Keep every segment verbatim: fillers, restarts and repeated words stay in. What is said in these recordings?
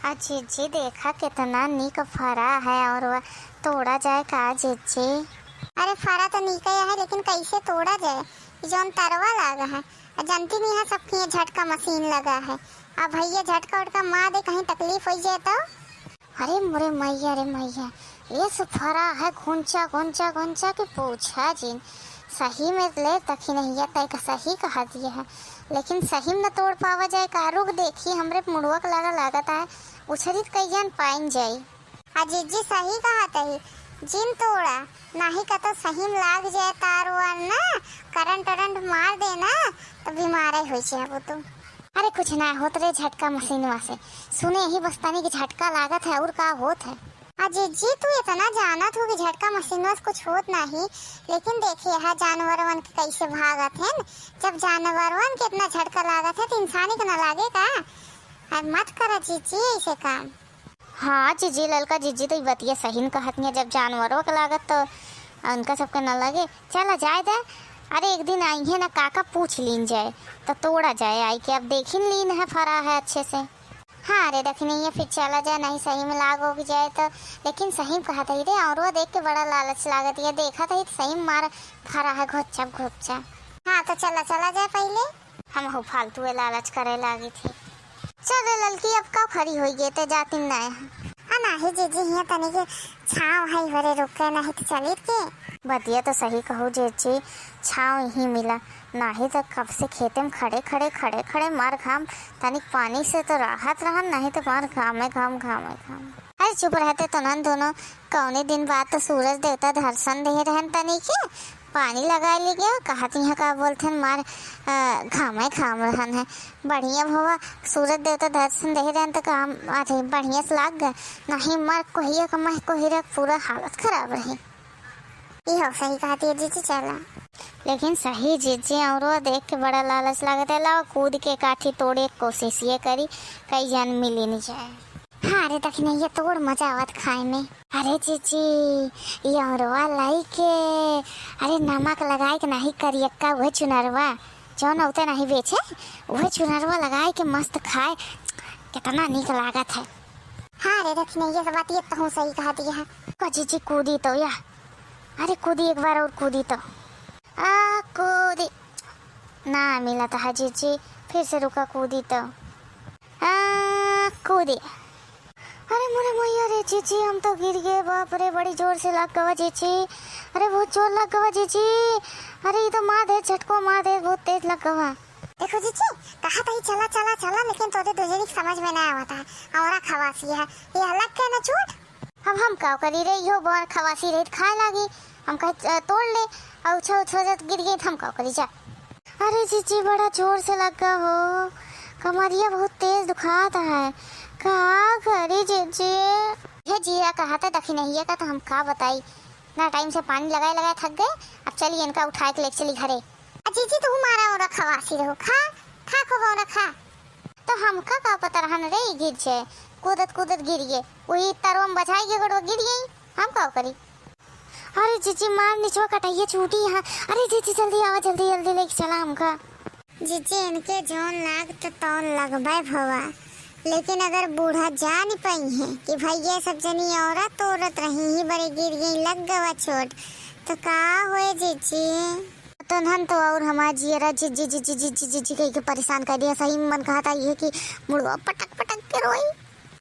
आ जिज्जी, देखा केतना नीक फरा है, और वह तोड़ा जाए का जिज्जी? अरे, फरा तो नीक है, लेकिन कैसे तोड़ा जाए? ई जौन तरवा लागा है, आ जानती नहीं है, सबके ये झटका मशीन लगा है। अब भैया झटका उटका मार दे, कहीं तकलीफ हो जाए तो। अरे मोरे मैया रे मैया, ये से फरा है घुंचा घुंचा घुंचा के पूछा जिन। सही में ले तखी नहीं है, तय का सही कहा दिया है, लेकिन सही में न तोड़ पावा जाए का। रुक देखी, हमरे मुड़वा के लगा लागत है, उछरी त कई जान पाइन जाई। आ जिज्जी सही कहा तही, जिन तोड़ा, नाही का तो सही में लाग जाए तार वार ना, करंट वरंट मार दे ना, तो बीमारे हो जाए वो तो। अरे कुछ ना होत रे झटका मशीनवा से। सुने ही बस्तानी के झटका लागत है, और का होत है? आ जिज्जी, तू इतना जानत हो कि झटका मशीनवा से कुछ होत नाही, लेकिन देखे हा जानवरवन के कैसे भागत हैं। जब जानवरवन के इतना झटका लागत है तो इंसानी के ना लागे का? अरे मत करा जिज्जी ऐसे काम। हाँ जिज्जी, ललका जिज्जी तो ई बतिया सही न कहत हैं, जब जानवरों के लागत तो उनका सबके न लगे। चला जाए दे, अरे एक दिन आई है ना काका, पूछ लीन जाए तो तोड़ा जाए आई के। अब देखिन लीन है, फरा है अच्छे से। हाँ रे दखिनैया, फिर चला जाए, नहीं सही में लाग हो जाए तो। लेकिन सही में कहत ही रे, औरवा देख के बड़ा लालच लागत है, देखत ही तो सही में मार फरा है घोच्चा घोच्चा। हाँ तो चला, चला जाए पहले। हम हो फालतू ए लालच करे लागी थी। चल रे ललकी, अब का खड़ी होई गे ते जातिन ना है। हाँ नाही जिज्जी, हियाँ तनी के छाँव है, होरे रुके नहीं तो चली के। बतिया तो सही कहू जिज्जी, छाँव यहीं मिला, नाही तो कब से खेते में खड़े खड़े खड़े खड़े मार घाम, तनिक पानी से तो राहत रहन, नहीं तो मार घामे घाम घामे घाम। अरे चुप रहते तो नन दोनों, कौने दिन बाद तो सूरज देवता दर्शन दे रहन तनी के, पानी लगाए ले गया, कहत यहाँ का बोलथन मार, अ, घामे घाम रहन है। बढ़िया भवा, सूरज देवता दर्शन दे रहन तो काम, अरे बढ़िया से लाग गए, नहीं मार कोहिया का मह कोहिरा पूरा हालत खराब रही। इहो सही कहती है जिज्जी, चला। लेकिन सही जिज्जी, औरवा देख के बड़ा लालच लागत है, लाओ कूद के काठी तोड़े के कोशिश ये करी, कई जान मिली नहीं जाए। हाँ रे दखिनैया, तोड़ मजा आवत खाए में। अरे जिज्जी, ये औरवा लाई के, अरे नमक लगाए के नाही करियक्का, उहे चुनरवा, जौन औते नाही बेचे, उहे चुनरवा लगाए के मस्त खाए, कितना नीक लागत है। हाँ रे दखिनैया, सब बात ये तहूँ सही कहा दिया है। को जिज्जी कूदी तो या, अरे कूदी एक बार और कूदी तो। आ कूदी, ना मिलत है जिज्जी, फिर से रुका कूदी तो। आ, कूदी। अरे मोरे मैया रे जिज्जी, हम तो गिर गए, बाप रे, बड़ी जोर से लग गवा जिज्जी। अरे बहुत जोर लग गवा जिज्जी। अरे ये तो मार दे, झटको मार दे, बहुत तेज लग गवा। देखो जिज्जी, कहा तही चला चला चला, लेकिन तोरे दो जनी के समझ में ना आवता है। औरा खवासी है, ये अलग के ना चोट। अब हम का करी रे, इहो बड़ खवासी रही त खाए लागी। हम कहे, "अ, तोड़ ले," और उछल उछल जात गिर गई, त हम का करी जा। अरे जिज्जी, बड़ा जोर से लग गवा हो, कमरिया बहुत तेज दुखात है, का करी जिज्जी? हे जिया कहा था दखिनैया का, तो हम का बताई, ना टाइम से पानी लगाए लगाए थक गए। अब चली इनका उठाए के लेके चली घरे। आ जिज्जी, तू मारा और खवासी रहो, खा, खा खूब और खा। तो हमका का पता रहन रे, ई गिर जाए, कूदत कूदत गिर गए, वही तरवा में बझाई के गोड़वा गिर गई, हम का करी? अरे जिज्जी, मार निचवा कटैया चूटी यहाँ। अरे जिज्जी, जल्दी आवा, जल्दी जल्दी लेके चला हमका। जिज्जी, इनके जौन लाग तो तौन लगबे भवा, लेकिन अगर बूढ़ा जान पाई है कि भैया सब जनी औरत औरत रही ही बड़े गिर गई, लग गवा चोट, तो का होए जिज्जी? तनहन तो और हमार जियरा जिज्जी, जिज्जी, जिज्जी, जिज्जी कह के परेशान कर दिया। सही में मन कहता ये कि मुड़वा पटक, पटक के रोई।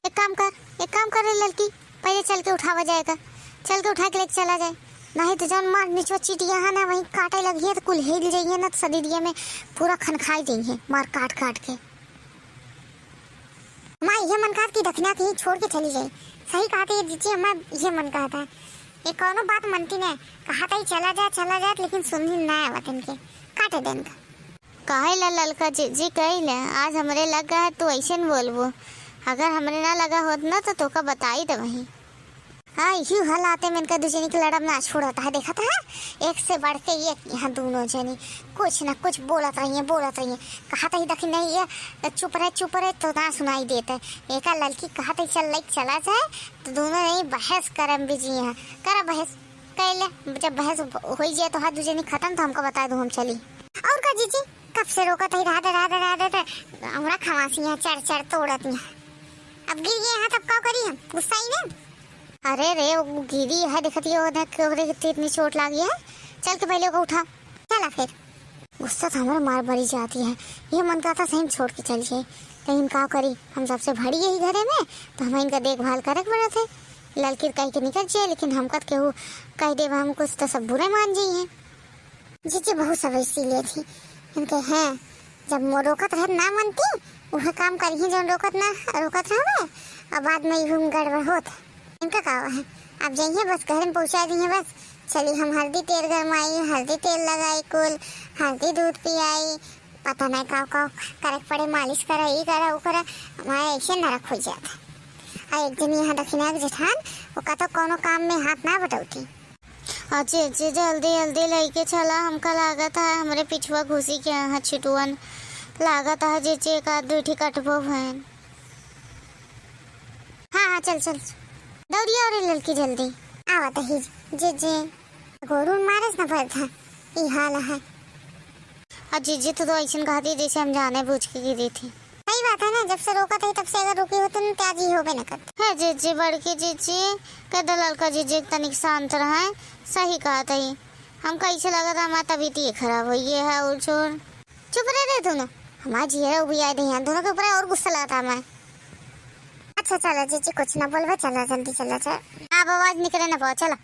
एक काम कर, एक काम कर रे ललकी, पहले चल के उठावा जाएगा, चल के उठा के लेके चला जाए, नहीं तो जौन मार निचवा चीटिया है ना, वहीं काटे लगी है तो कुल हिल जाइए ना, तो शरीरिया में पूरा खनखाई जाइए मार काट, काट के। माँ, ये मन कहत कि दखिना कहीं छोड़ के चली जाए। सही कहते ये जिज्जी, हमार ये मन कहता है। ये कौनो बात मनती नहीं, कहा था ही चला जा, चला जा, लेकिन सुननी ना आवत इनके, काटे देन का। काहे ला ललका जिज्जी कही ले, आज हमरे लगा है तू ऐसे न बोलबो, अगर हमरे ना लगा होत ना तो तोका बताई दे वहीं। हाँ, यू हालाते में इनका दू जनी के लड़ब ना छोड़त है, देखत है, एक से बढ़ के एक यहाँ दोनों जनी कुछ ना कुछ बोलत रही है, बोलत रही है। कहा तही दखिनैया, चुप रहे, चुप रहे, तो ना सुनाई देत है। एका ललकी कहा तही चल, लाइक चला जाए, तो दोनों जनी बहस करम बिजी हैं। करा बहस, कैले, जब बहस होई जाए तो हाथ दू जनी खत्म, तो हमका बता दो, हम चली। और का जिज्जी, कब से रोकत है, रह दे, रह दे, रह दे, रह दे। हमरा खवासी है, चढ़ चढ़ तोड़त है। अब गिर गए हम गुस्सा ही ना। अरे रे, वो गिरी है, देखती हो ना, ओकरे कितनी, इतनी चोट लागी है। चल के पहले ओका उठा। चला फिर। गुस्सा तो हमारा मार बरी जाती है। ये मन करता सही में छोड़ के चल जाए, लेकिन का करी, हम सबसे बड़ी यही घरे में, तो हम इनका देखभाल करे के पड़त है। ललकी कह के निकल जाए, लेकिन हमका तो केहू कह देबा हम कुछ, तो सब बुरे मान जाइए। जीजी बहुत सब इसीलिए थी, इनके हैं, जब मो-, रोकत रहे ना मनती, उहे काम करिए जौन रोकत ना, रोकत रहवे, और बाद में यूं गड़बड़ होत। इनका का है, आप जाइए बस घर में पहुँचा दिए बस। चली हम हल्दी तेल गरमाई, हल्दी तेल लगाई, कुल हल्दी दूध पियाई, पता नहीं का का करे के पड़े, मालिश करा, ई करा, ऊ करा, हमारे ऐसे नरक हो जाता। आ एक दिन यहाँ दखिना के जेठान, वो कतो कोनो काम में हाथ ना बटौती। अचे, अचे, जल्दी, जल्दी लइके चला, हमका लागत है हमरे पिछुआ घुसी के यहाँ छिटुअन। लागत है जे, जे एक आध दुइ ठी कटबो भैन। हाँ, हाँ, चल, चल। दौड़िया और ललकी जल्दी। आवत ही, जे, जे। गोरू मारस न पड़त है, ई हाल है। आ जीजी, तू तो ऐसन कहती जैसे हम जाने बूझ के गिरी थी। सही बात है ना, जब से रोकत है तब से अगर रुकी होती न, तो आज ई होबे न करत। है जीजी, बड़की जीजी, कह दे ललका जीजी के तनिक शांत रहे, सही कहत है। हम कैसे लगत है हमार तबीयत ये खराब हुई है और छोड़। चुप रह रे दोनों, हमार जियरा उबिया दे हैं, दोनों के ऊपर और गुस्सा लगता है मैं। अच्छा चला जीजी, कुछ ना बोलबे, चला जल्दी चला, चल। अब आवाज निकले ना पाओ, चला।